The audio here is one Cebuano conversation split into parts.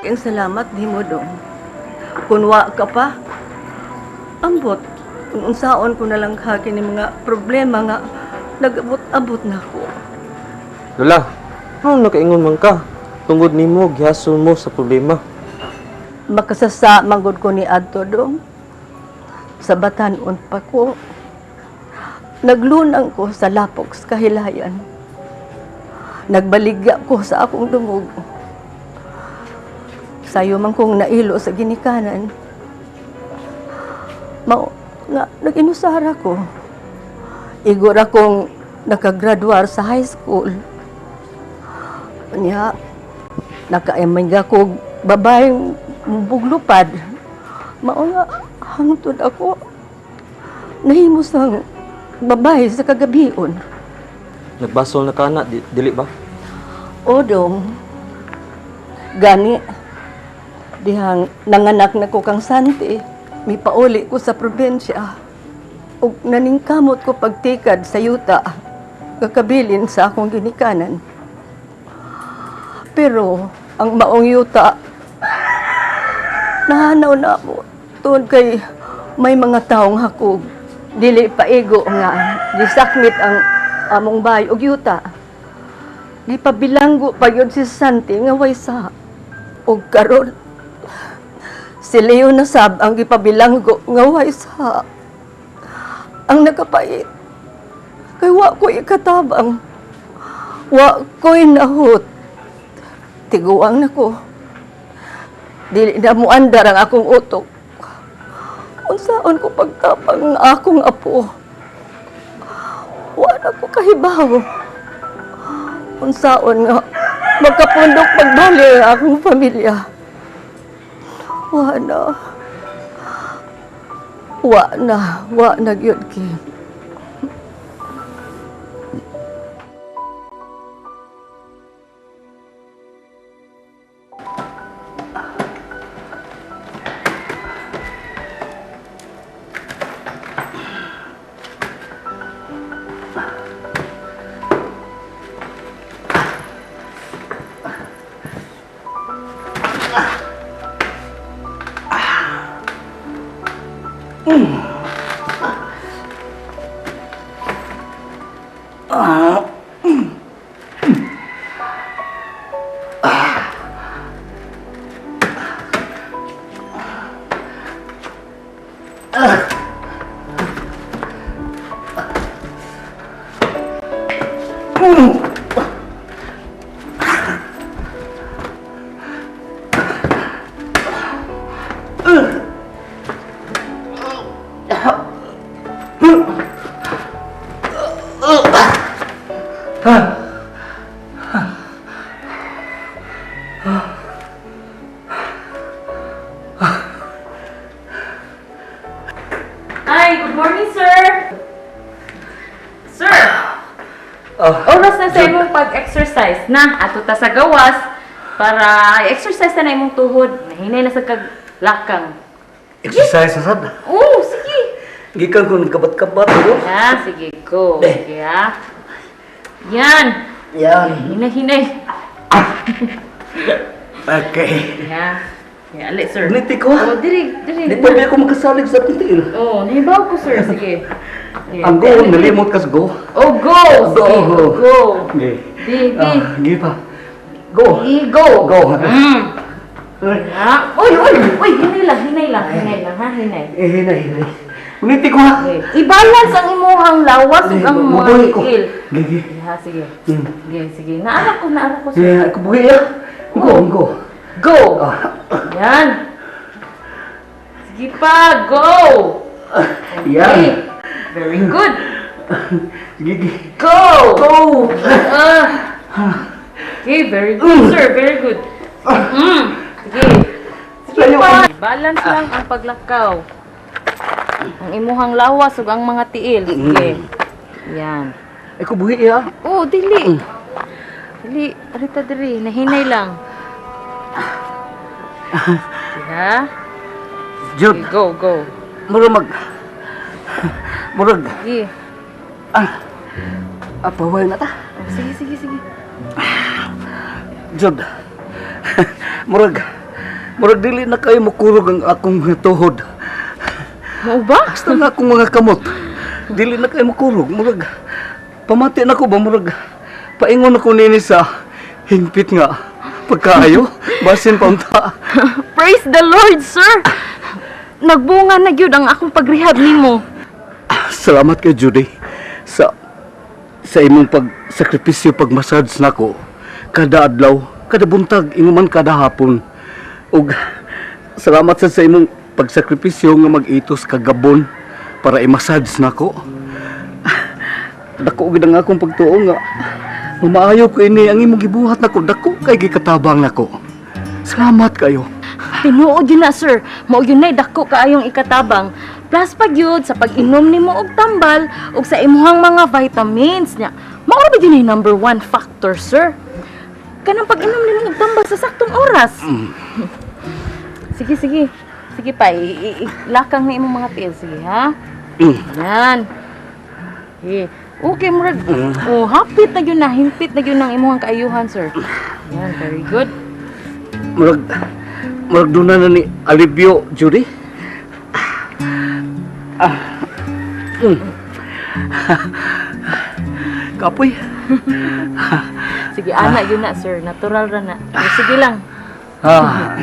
Ang salamat nimo, dong. Kun wa ka pa, ambot. Kung unsaon ko na lang ka kini mga problema nga nagabot-abot na ko. Lola, ano nakaingon man ka? Tungod nimo, gihason mo sa problema. Makasasa manggod ko ni adto, dong. Sa batanon pa ko. Naglunang ko sa lapok sa kahilayan. Nagbaligya ko sa akong dungog. Sayo man kong nailo sa ginikanan. Mao nga nag-inusara ko. Igor akong nakagraduar sa high school. Nya, nakaimay ko babaeng buglupad. Mao nga hangtod ako nahimo sang babae sa kagabion. Nagbasol na ka na, dili ba? O dong, gani, dihang nanganak na ko kang Santi, may pauli ko sa probinsya. Ug naningkamot ko pagtikad sa yuta, kakabilin sa akong ginikanan. Pero ang maong yuta, nahanaw na ako tungod kay may mga taong hakog. Dili paigo nga, gisakmit ang among bay og yuta. Gipabilanggo pa yun si Santi nga way sa. Og karon si Leo na sab ang gipabilanggo nga way sa. Ang nagapait. Kay wa ko ikatabang. Wa ko'y nahut. Tiguang na ko. Dili na muandar ang akong utok. Unsaon ko pagtapang ang akong apo. Wa na ko kahibaw unsaon nga magkapundok pagbali ang akong pamilya. Wa na. Wa na. Wa na gyud, Kim. Hi, good morning, sir. Sir, Oh, oras na sa imong pag-exercise na. Ato ta sa gawas para i-exercise na na imong tuhod. Nahinay na sa kaglakang. Exercise na sad. Oh, sige. Gikan ko nagkabat-kabat ko. Ha, sige, go. Sige, ha. Yan. Yan. Hinay, hinay. Okay. Ya. Ya, ali, sir. Gniti ko. Oh, diri, diri. Di pa ba ako makasalig sa tiil? Oh, nahibaw ko, sir. Sige. Sige. Ang go, nalimot kas go. Oh, go! Go, Sige, go. go. Okay. Di, di. Ah, gi pa. Go. Di, go. Go. Ha? Uy, uy, uy, hinay lang, hinay lang, ha, hinay. Eh, hinay, hinay. Gniti ko ha. Okay. I-balance ang imuhang lawas ug ang mga Mabuhi ko. tiil. Gigi. Ha, sige. Sige, sige. Naara ko, sir. Eh, ako buhi ya. Go, go. Go! Ah. Yan. Sige pa, go! Yan. Very good. Gigi. Go! Go! Ah. Okay, very good, sir. Very good. Sige. Sige Layo. pa. Balance lang ang paglakaw. Ang imuhang lawas ug ang mga tiil. Sige. Yan. Ako buhi ya. Oh, dili. Dili, arita diri, nahinay lang. Sige, ha? Jud, Sige, go, go. murag mag murag Sige. ah apaway na ta. Oh, sige, sige, sige. Jud. Murag Murag dili na kayo makurog ang akong tuhod. Mao ba? Hasta nga akong mga kamot. Dili na kayo makurog. Murag, pamati na ko ba? Murag, paingon ako nini sa hingpit nga. Pagkaayo, basin pa unta. Praise the Lord, sir. Nagbunga na gyud ang akong pagrehab nimo. Salamat kay Judy sa imong pagsakripisyo pag-massage nako kada adlaw, kada buntag, ingon man kada hapon. Ug salamat sa imong pagsakripisyo nga mag-itos kagabon para i-massage nako. Dako gid ang akong pagtuo nga mamaayo ko ini ang imong gibuhat nako, dako kay gikatabang nako. Salamat kayo. Tinuod yun na, sir. Mao yun na dako kaayong ikatabang. Plus pa gyud sa pag-inom nimo og tambal ug sa imuhang mga vitamins niya. Mao ra ba yun ay number one factor, sir? Kanang pag-inom nimo og tambal sa saktong oras. Sige, sige. Sige pa, lakang na imong mga tiil. Sige, ha? Yan. Okay. Okay, murag. Oh, hapit na gyud na, himpit na gyud ang imong kaayuhan, sir. Yan, very good. Murag doon na ni alibyo, Judy. Ah. Kapoy. Sige, ana yun na, sir. Natural ra na. Pero sige lang. Ah.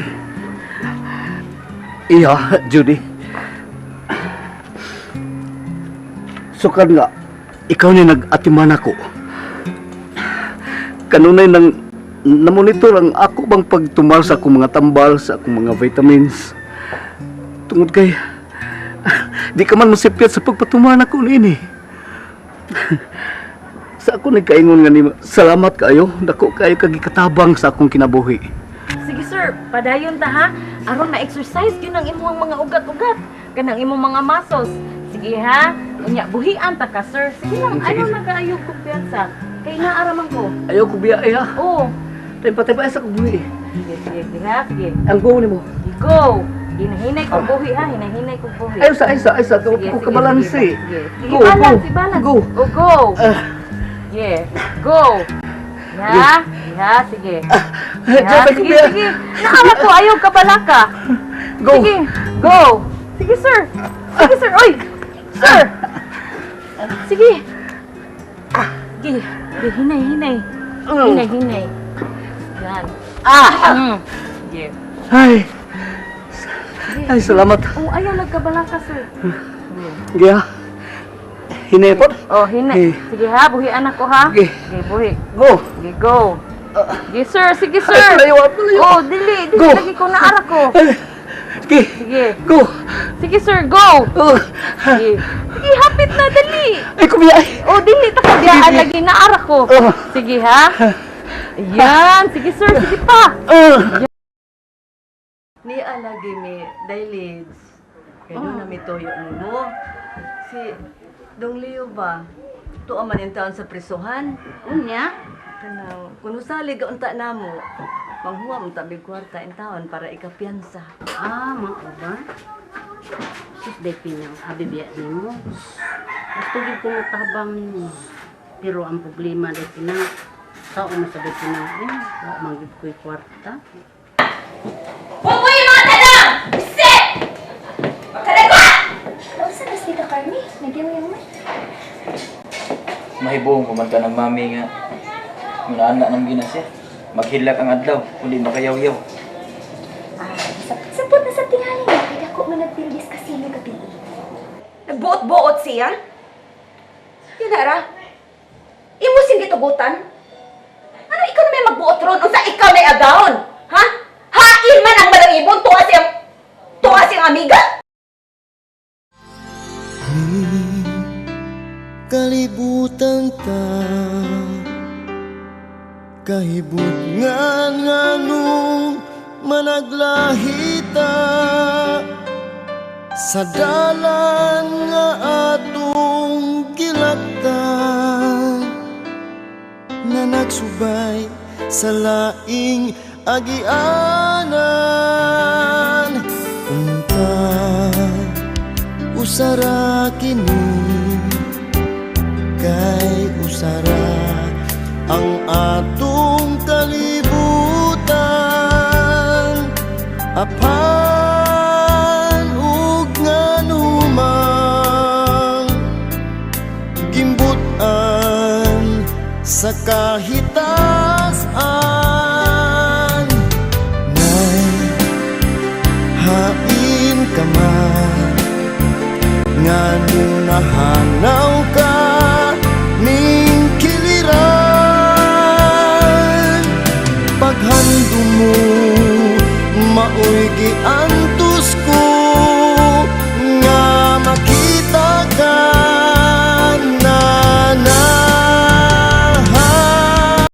Iya, Judy. Sukad nga, ikaw ni nag-atiman ako. Kanunay nang namonitor ang ako bang pagtumar sa akong mga tambal, sa akong mga vitamins. Tungod kay, di ka man masipyat sa pagpatumar nako niini. Sa ako nagkaingon nga nimo, salamat kayo, dako kayo kagikatabang sa akong kinabuhi. Sige, sir. Padayon ta, ha? Aron ma-exercise yun ang imong mga ugat-ugat. Kanang imong mga muscles. Sige, ha? Unya, buhian ta ka, sir. Sige lang. Sige. Ayaw na kaayo kumpiyansa. Kay naaraman ko. Ayaw ko biya, ay ha. Oo. Tayo pa sa buhi. Sige, sige, sige, ha? Sige. Ang go nimo. Go! Hinahinay ko buhi, ha? Hinahinay ko buhi. Ay sa ay sa ay sa ko Sige, ko sige, kabalanse. sige, sige. Sige, Go, balance, go, balance. go. Oh, go. Yeah. Go. Ya, ya, sige. Ya, Diyan, sige, kuya. sige. Naawa ko, ayaw ka pala ka. Go. Sige, go. Sige, sir. Sige, sir. Oy, sir. Sige. Sige, sige, hinay, hinay. Hinay, hinay. Yan. Ah. Sige. Ay. Ay, salamat. Oh, ayaw nagkabala ka, sir. Gaya. Hinepot. Oh, hinay. Eh. Sige ha, buhian ako ha. Sige. Sige, buhi. Go. Sige, go. Sige, sir. Sige, sir. Ay, palayo, palayo. Oh, dili. Dili Go. lagi ko naara ko. Ay, sige. Sige. Go. Sige, sir, go. Oh. Sige. Sige, hapit na, dali. Ay, kumiya. Ay. Oh, dili ta kabiyaan lagi naara ko. Oh. Sige ha. Ayan, sige sir, sige pa. Ah. Ni alagi mi dailids. Kay doon na mi toyo nimo. Si Dong Leo ba? Tuwa man in taon sa prisuhan. Unya? Kanang kung usalig unta namo, manghuwa mo tabi kwarta in taon para ikapiyansa. Ah, mao ba? Sus, day pinang abi biya nimo. Gusto gyud ko matabang nimo. Pero ang problema day pinang, sao man sa day pinang, eh, wa man gyud ko'y kwarta. Pupoy yung mga tadang! Sit! Magkadagwa! Nausa na si Tita Carmi? Nagyang man. Mahibong kumanta ng mami nga. Muna anak ng gina siya. Maghilak ang adlaw, kundi makayaw-yaw. Ah, sapot na sa tingali nga. Kaya ako man nagpildis kasino gabi. Nagbuot-buot siya? Yan ara. Imo sing gitugutan? Ano ikaw na may magbuot ron? Unsa ikaw na agawon? Ha? Hain man ang malangibon tuwa siyang amiga? Kalibutan ta kahibutngan nganong managlahita sa dalan nga atong gilaktan nga nagsubay sa laing agianan unta usara kini kay usara ang atong kalibutan. Apan ug nganumang gimbut-an sa kahit